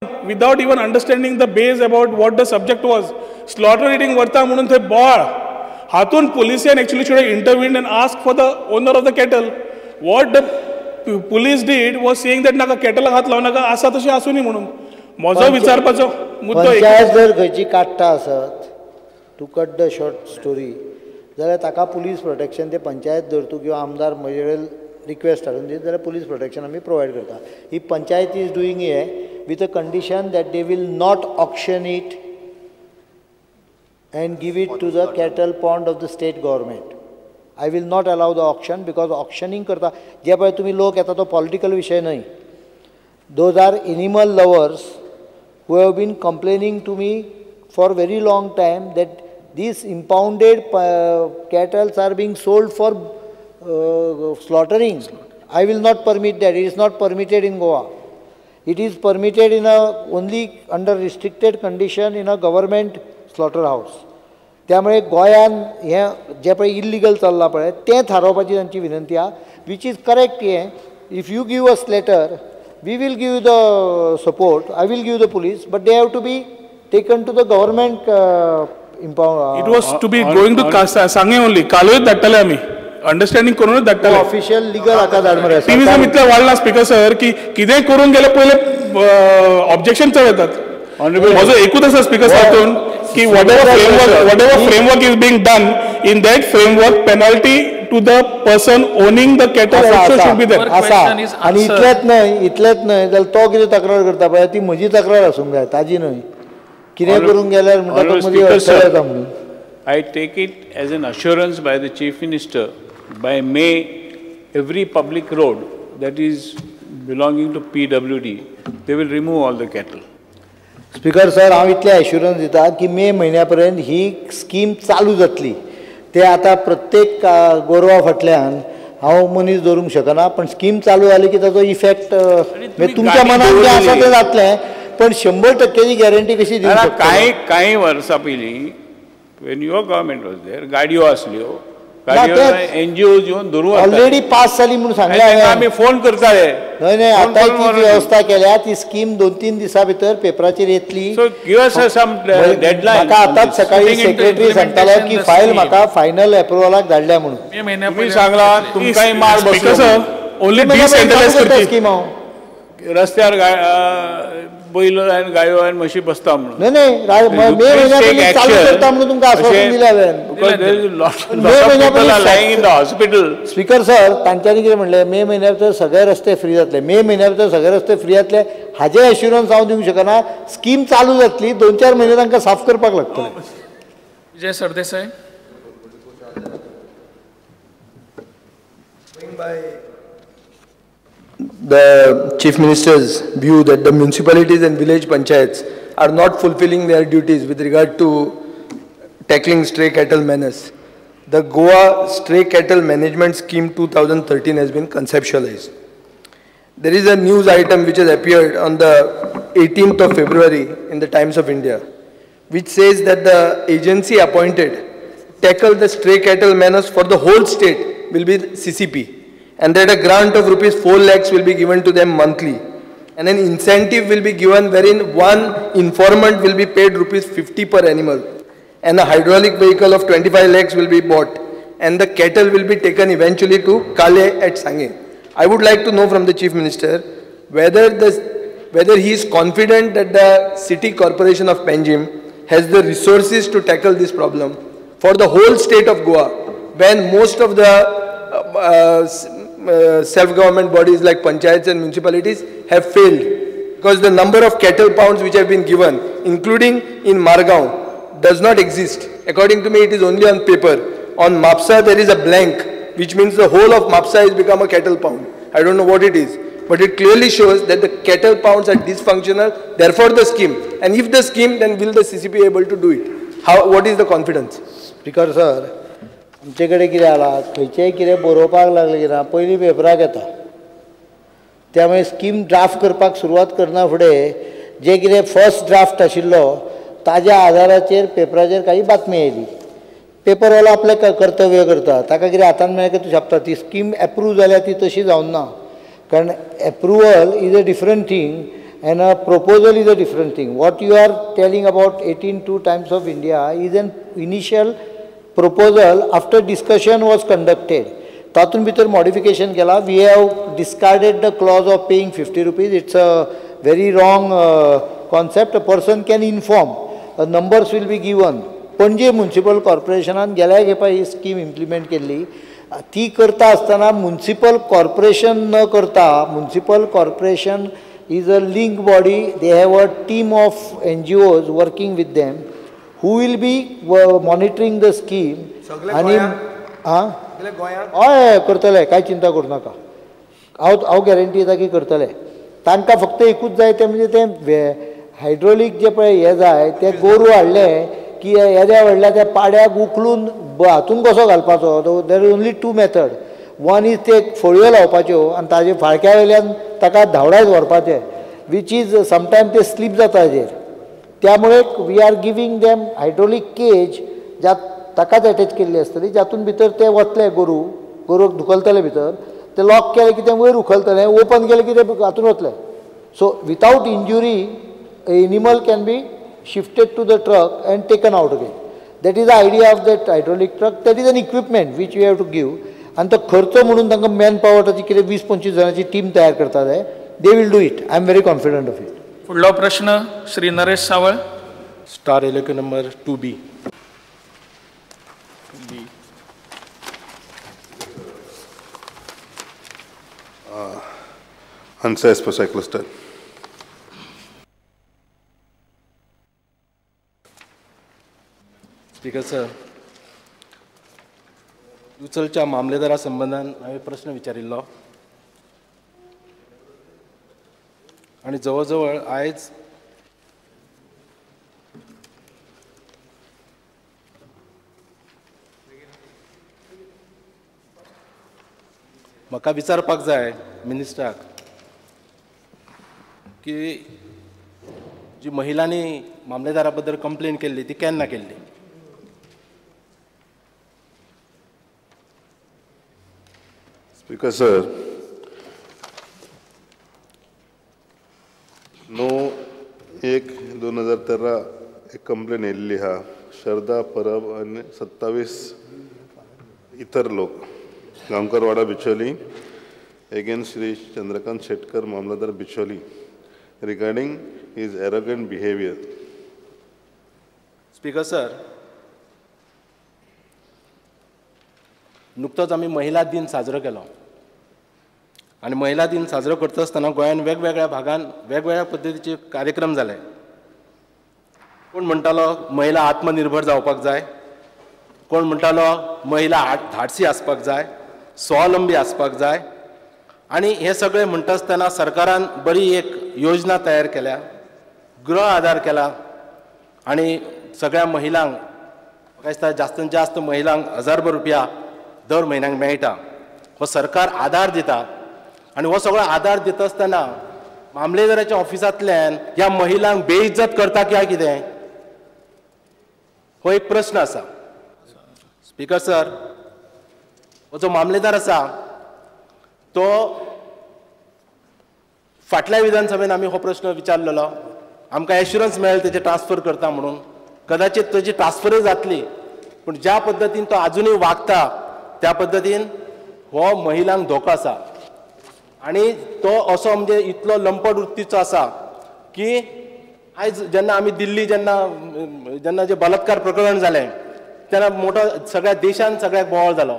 Without even understanding the base about what the subject was, slaughtering व्हरता म्हणून थंय बोवाळ. हातून पुलिसान actually should intervene and ask for the owner of the cattle. What the police did was saying that नाका, कॅटलाक हात लावू नाका, आसा तशी आसूं न्ही म्हणून. म्हजो विचारपाचो मुद्दो, पंचायत जर खंयची काडटा आसत, to cut the short story, जाल्यार ताका पुलीस प्रोटेक्शन ते पंचायत धरतू किंवा आमदार म्हजे कडेन रिक्वेस्ट हाडून दित जाल्यार पुलीस प्रोटेक्शन आमी प्रोवायड करता. ही पंचायत is doing हे with a condition that they will not auction it and give it to the cattle pound of the state government. I will not allow the auction because auctioning करता जे पळय तुमी लोक येता तो political विशय न्हय. Those are animal lovers who have been complaining to me for very long time that these impounded cattles are being sold for slaughtering. I will not permit that. It is not permitted in Goa. It is permitted in a only under restricted condition in a government slaughterhouse. त्यामुळे गोंयान हें जें पळय illegal चल्लां पळय तें थारावपाची तांची विनंती आहा, which is correct. हें if you give us letter, we will give the support, I will give the police, but they have to be taken to the government. It was to be going to Sanguem only. कालूच धाडटले आमी, understanding करूनच धाडटले. Official legal हाका धाड मरे. टिविजम इतलें वाडलां स्पिकर सर की कितेंय करूंक गेल्यार पयलें ऑब्जेक्शन चड येतात. म्हजो एकूच आसा स्पिकर सर हातून की whatever framework is being done, in that framework penalty to the person owning the cattle also should be there. आसा. आनी इतलेंच न्हय, इतलेंच न्हय जाल्यार तो कितें तक्रार करता पळय ती म्हजी तक्रार आसूंक जाय, ताजी न्हय. कितें करूंक गेल्यार म्हणटा तो मदीं अडचण येता म्हणून. I take it as an assurance by the Chief Minister, by May, every public road that is belonging to PWD, they will remove all the cattle. Speaker sir, हांव इतलें एश्युरन्स दिता की मे म्हयन्या पर्यंत ही स्कीम चालू जातली. ते आतां प्रत्येक गोरवा फाटल्यान हांव मनीस दवरूंक शकना, पण स्कीम चालू जाली की ताचो इफेक्ट तुमच्या मनान जें आसा तें जातलें, पण 100% गॅरंटी कशी दिवंक शकता? कांय कांय वर्सां पयलीं when your government was there, गाडयो आसल्यो, गाडयो एनजीओज येवन धरून ऑलरेडी पास जाली म्हणून सांगलें. आमी फोन करताले. न्हय न्हय, आतां ती वेवस्था केल्या, ती स्कीम 2-3 दिसां भितर पेपराचेर येतली. So give us some deadline. म्हाका आतांच सकाळी सेक्रेटरी सांगतालो की फायल म्हाका फायनल एप्रुवलाक धाडल्या म्हणून. तुमी सांगला तुमकांय मार बसलो. ओनली डिसेंट्रलायज करची स्कीम. हांव रस्त्यार बैल आनी गायो आनी म्हशी बसता म्हणून. न्हय न्हय, मे म्हयन्या पयलीं चालू करता म्हणून तुमकां आश्वासन दिलें हांवें. मे म्हयन्या पयलीं हॉस्पिटल. स्पिकर सर, तांच्यांनी कितें म्हणलें, मे म्हयन्या भितर सगळे रस्ते फ्री जातले, मे म्हयन्या भितर सगळे रस्ते फ्री जातले हाजें एश्युरन्स हांव दिवंक शकना. स्कीम चालू जातली, 2-4 म्हयने तांकां साफ करपाक लागतले. Vijay Sardesai. The Chief Minister's view that the municipalities and village panchayats are not fulfilling their duties with regard to tackling stray cattle menace, the Goa Stray Cattle Management Scheme 2013 has been conceptualized. There is a news item which has appeared on the 18th of February in the Times of India, which says that the agency appointed tackle the stray cattle menace for the whole state will be CCP, and that a grant of rupees 4 lakhs will be given to them monthly, and an incentive will be given wherein one informant will be paid rupees 50 per animal, and a hydraulic vehicle of 25 lakhs will be bought, and the cattle will be taken eventually to Kale at Sange. I would like to know from the Chief Minister whether he is confident that the City Corporation of Panjim has the resources to tackle this problem for the whole state of Goa, when most of the self-government bodies like panchayats and municipalities have failed, because the number of cattle pounds which have been given, including in Margaon, does not exist. According to me, it is only on paper. On Mapsa, there is a blank, which means the whole of Mapsa has become a cattle pound. I don't know what it is, but it clearly shows that the cattle pounds are dysfunctional, therefore the scheme. And if the scheme, then will the CCP able to do it? How, what is the confidence? Speaker sir, आमचे कडेन कितें जाला, खंयचेंय कितें बरोवपाक लागलें की ना पयलीं पेपराक येता, त्यामुळे स्कीम ड्राफ्ट करपाक सुरवात करना फुडें जे कितें फर्स्ट ड्राफ्ट आशिल्लो ताज्या आदाराचेर पेपराचेर काही बातमी आयली. पेपरवालो आपलें कर्तव्य करता, ताका कितें हातान मेळ्ळें की तूं छापता. ती स्कीम एप्रूव जाल्या ती तशी जावन ना, कारण approval is a different thing and a proposal is a different thing. What you are telling about 18.2 Times of India is an initial proposal after discussion was conducted. तातूंत भितर मॉडिफिकेशन केला. We have discarded the clause of paying 50 rupees. It's a very wrong concept. A person can inform, numbers will be given. Panaji municipal कॉर्पोरेशनान गेल्या खेपा ही scheme implement केल्ली. ती करता आसतना municipal corporation न करता, municipal corporation is a link body. They have a team of NGOs working with them who will be monitoring the scheme. आनी आं हय करतले, कांय चिंता करूं नाका. हांव हांव गॅरंटी दिता की करतले. तांकां फक्त एकूच जाय तें म्हणजे तें हायड्रोलीक जें पळय हें जाय, तें गोरू हाडलें की येद्या व्हडल्या त्या पाड्याक उखलून हातून कसो घालपाचो. There is only two method. One is ते फळयो लावपाच्यो आनी ताजे फाळक्या वयल्यान ताका धांवडायत व्हरपाचें, which is समटायम ते स्लीप जाता हाजेर. त्यामुळे we are giving them hydraulic cage ज्या ताकाच एटॅच केल्ली आसतली, जातून भितर ते वतले, गोरू गोरूक धुकलतले भितर, ते लॉक केले की ते वयर उखलतले, ओपन केले की ते हातून वतले. So without injury animal can be shifted to the truck and taken out again. That is the idea of that hydraulic truck. That is an equipment which we have to give. आनी तो खर्च म्हणून तांकां man power ताची कितें 20-25 जाणांची team तयार करता जाय. They will do it. I am very confident of it. फुडलो प्रश्न Shri Naresh Sawal. Star LAQ number 2B. Answer as per cyclostyle. Speaker sir, दिवचलच्या मामलेदारा संबंदान हांवें प्रश्न विचारिल्लो आनी जवळ जवळ आयज म्हाका विचारपाक जाय मिनिस्टराक की जी महिलांनी मामलेदारा बद्दल कंप्लेन केल्ली ती केन्ना केल्ली. स्पीकर सर, 9/1/2013 एक कंप्लेन येयल्ली आहा. शरदा परब आनी 27 इतर लोक, Gaonkarwada Bicholim against Shri Chandrakant Shetkar Mamlatdar Bicholim regarding his arrogant behaviour. Speaker sir, नुकतोच आमी महिला दिन साजरो केलो आनी महिला दिन साजरो करता आसतना गोंयांत वेगवेगळ्या भागान वेगवेगळ्या पद्दतीचे कार्यक्रम जाले. कोण म्हणटालो महिला आत्मनिर्भर जावपाक जाय, कोण म्हणटालो महिला धाडसी आसपाक जाय, स्वावलंबी आसपाक जाय. आनी हे सगळे म्हणटा आसतना सरकारान बरी एक योजना तयार केल्या, गृह आधार केला आनी सगळ्या महिलांक म्हाका दिसता जास्तीत जास्त महिलांक 1000 रुपया दर म्हयन्याक मेळटा. हो सरकार आधार दिता आनी हो सगळो आधार दिता आसतना मामलेदाराच्या ऑफिसांतल्यान ह्या महिलांक बेइज्जत करता काय कितें, हो एक प्रश्न आसा. स्पीकर सर, हो जो मामलेदार आसा तो फाटल्या विधानसभेन आमी हो प्रश्न विचारलेलो, आमकां एश्युरन्स मेळ्ळें तेजे ट्रान्सफर करता म्हणून. कदाचित तेजी ट्रान्सफरय जातली, पूण ज्या पद्दतीन तो आजुनूय वागता त्या पद्दतीन हो महिलांक धोको आसा. आनी तो असो म्हणजे इतलो लंपट वृत्तीचो आसा की आयज जेन्ना आमी दिल्ली जेन्ना जेन्ना जे बलात्कार प्रकरण जालें तेन्ना मोटो सगळ्या देशान सगळ्याक बोवाळ जालो.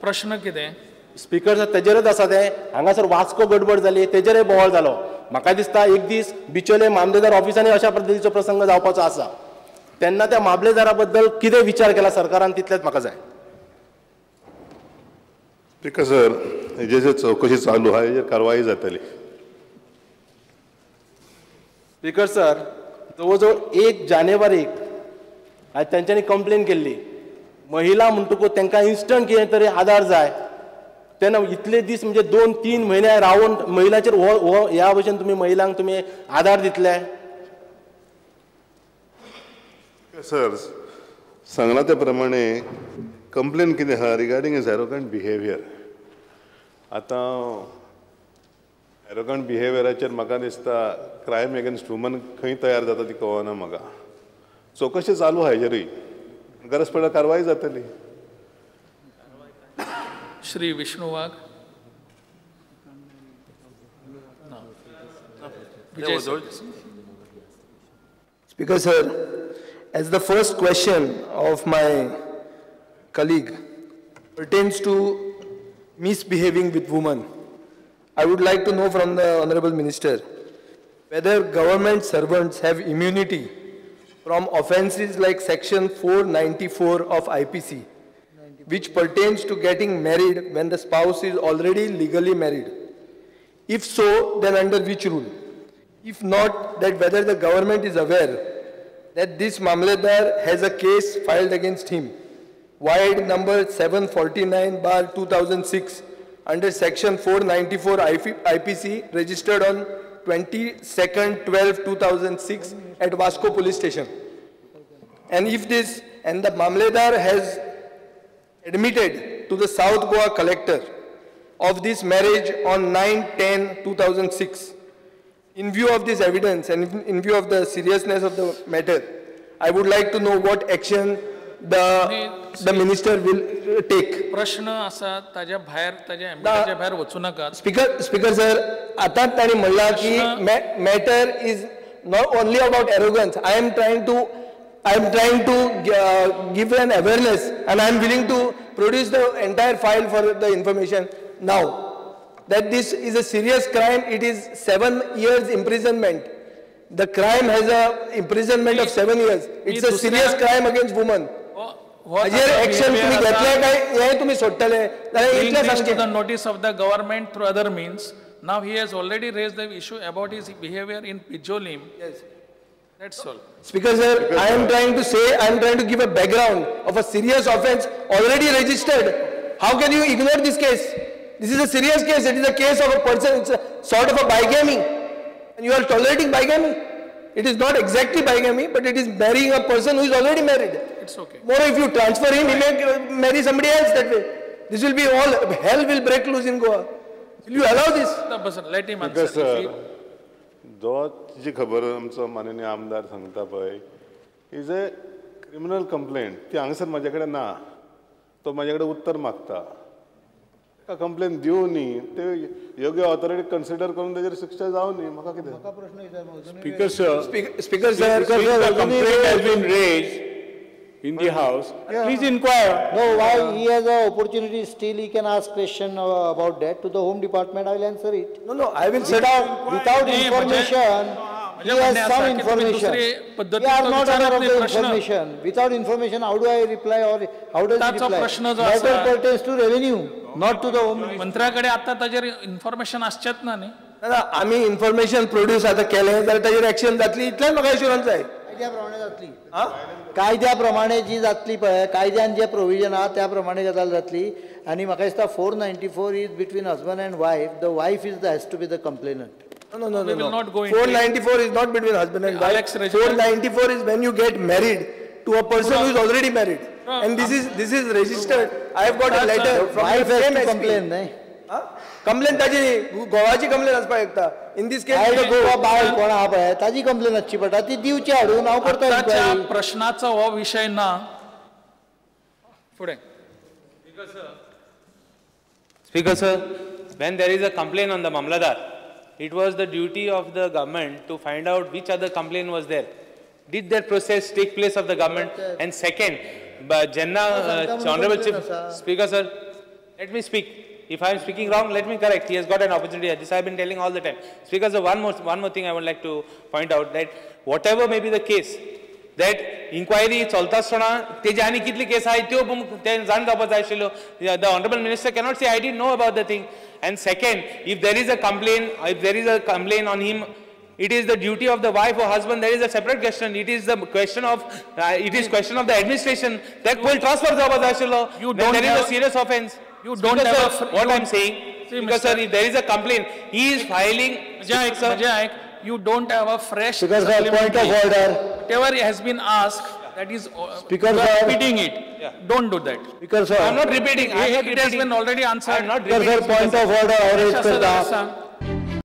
प्रश्न कितें स्पीकर सर, तेजेरच आसा तें. हांगासर वास्को गडबड जाली तेजेरय बोवाळ जालो. म्हाका दिसता एक दीस बिचोले मामलेदार ऑफिसांनी अशा पद्दतीचो प्रसंग जावपाचो आसा. तेन्ना त्या मामलेदारा बद्दल कितें विचार केला सरकारान तितलेंच म्हाका जाय. स्पीकर सर, हेजेर चवकशी चालू आहा, हेजेर कारवाई जातली. स्पीकर सर, जवळ जवळ 1 जानेवारीक आयज तेंच्यांनी कंप्लेन केल्ली. महिला म्हणटकूच तांकां इन्स्टंट कितें तरी आदार जाय. तेन्ना इतले दीस म्हणजे 2-3 म्हयने रावन महिलांचेर हो हो ह्या भशेन तुमी महिलांक तुमी आदार दितले? सर, सांगला त्या प्रमाणे कंप्लेन कितें आहा रिगार्डींग his arrogant behaviour. आतां एरोगंट बिहेवियराचेर म्हाका दिसता क्रायम एगेन्स्ट वुमन खंय तयार जाता ती कळना म्हाका. चवकशी चालू आहा हेजेरूय, गरज पडल्यार कारवाय जातली. श्री विष्णू वाघ. Speaker sir, as the first question of my colleague pertains to misbehaving with women, I would like to know from the Honorable Minister whether government servants have immunity from offences like section 494 of IPC, which pertains to getting married when the spouse is already legally married. If so, then under which rule? If not, that whether the government is aware that this Mamledar has a case filed against him, wide number 749/2006 under section 494 IPC, registered on 22/12/2006 at Vasco Police Station. And if this, and the Mamledar has admitted to the South Goa collector of this marriage on 9/10/2006. In view of this evidence and in view of the seriousness of the matter, I would like to know what action the minister will take. प्रश्न असा ताज्या भायर, ताज्या एम्बिटाच्या भायर वचू नाका. Speaker sir, आतां तांणी म्हणलां की matter is not only about arrogance. I am trying to give an awareness and I am willing to produce the entire file for the information now. That this is a serious crime. It is 7 years imprisonment. The crime has a imprisonment of 7 years. It's a serious crime against women. हाजेर action तुम्ही घेतले काय हे तुम्ही सोडटले जाल्यार इतलें सांगचें. The notice of the government through other means. Now he has already raised the issue about his behavior in Pijolim. Yes. That's all. Speaker sir, I am trying to say, I am trying to give a background of a serious offense already registered. How can you ignore this case? This is a serious case. It is a case of a person, it's a sort of a bigamy. And you are tolerating bigamy. It is not exactly bigamy, but it is marrying a person who is already married. It's okay. More if you transfer him, he may marry somebody else that way. This will be all, hell will break loose in Goa. Will you allow this? Let him answer. Sir, जो जी खबर आमचो माननीय आमदार सांगता पळय, is a criminal complaint. ती हांगासर म्हाजे कडेन ना, तो म्हाजे कडेन उत्तर मागता. कंप्लेन दिवं न्ही, ते योग्य ऑथॉरिटी कन्सिडर करून तेजेर शिक्षा जावं न्ही. म्हाका कितें Speaker sir, Speaker sir, the complaint has been raised in the house. Please inquire. No, why he has an opportunity still, he can ask question about that to the Home Department. I will answer it. No, no, I will without information. He has some information. We are not aware of the information. Without information, how do I reply or how does he reply? Matter pertains to revenue, not to the Home Ministry. मंत्र्याकडे आता ताजेर information आसचेच ना न्ही. ना, आमी information produce आतां केलें जाल्यार ताजेर एक्शन जातली इतलेंच म्हाका एश्युरन्स जाय. कायद्या प्रमाणे जातली. कायद्या प्रमाणे जी जातली पळय, कायद्यान जे प्रोविजन आहा त्या प्रमाणे गजाल जातली. आनी म्हाका दिसता 494 is between husband and wife. The wife is the has to be the complainant. No, no, no, We will no. not go into 494 is not between husband and wife. 494 is when you get married to a person who is already married. And this is registered. I have got a letter from wife the has same to SP. complain, न्हय? Complaint ताजी न्ही, गोवाची complaint आसपाक शकता. In this case, आयज गोवा बायल कोण आहा पळय ताजी कंप्लेन आसची पडटा, ती दिवची हाडून हांव करता आताच्या inquiry. प्रश्नाचो हो विशय ना. फुडें. Speaker sir, when there is a complaint on the Mamladar, it was the duty of the government to find out which other complaint was there. Did that process take place of the government? And second, Jenna, Honorable Chief Speaker sir, let me speak. If I am speaking wrong, let me correct. He has got an opportunity. This I have been telling all the time. Speaker sir, one more thing I would like to point out, that whatever may be the case, that inquiry चलता आसतना तेजे आनी कितली केस आहाय त्यो ते जाण जावपाक जाय आशिल्ल्यो. The Honorable Minister cannot say I didn't know about the thing. And second, if there is a complaint, if there is a complaint on him, it is the duty of the wife or husband. There is a separate question. It is the question of it is question of the administration. That will transfer जावपाक जाय आशिल्लो. You don't there is have a serious offense. You don't Because, have sir, a, what I am saying. See, because Mr. sir, if there is a complaint, he is filing. Sir, you don't have a fresh. Speaker sir, point of order. Whatever has been asked, that is Speaker you are sir, repeating it. Yeah. Don't do that. Speaker sir, I am not repeating. It has been already answered. I am not Speaker repeating. sir, point of order हांव rays करता.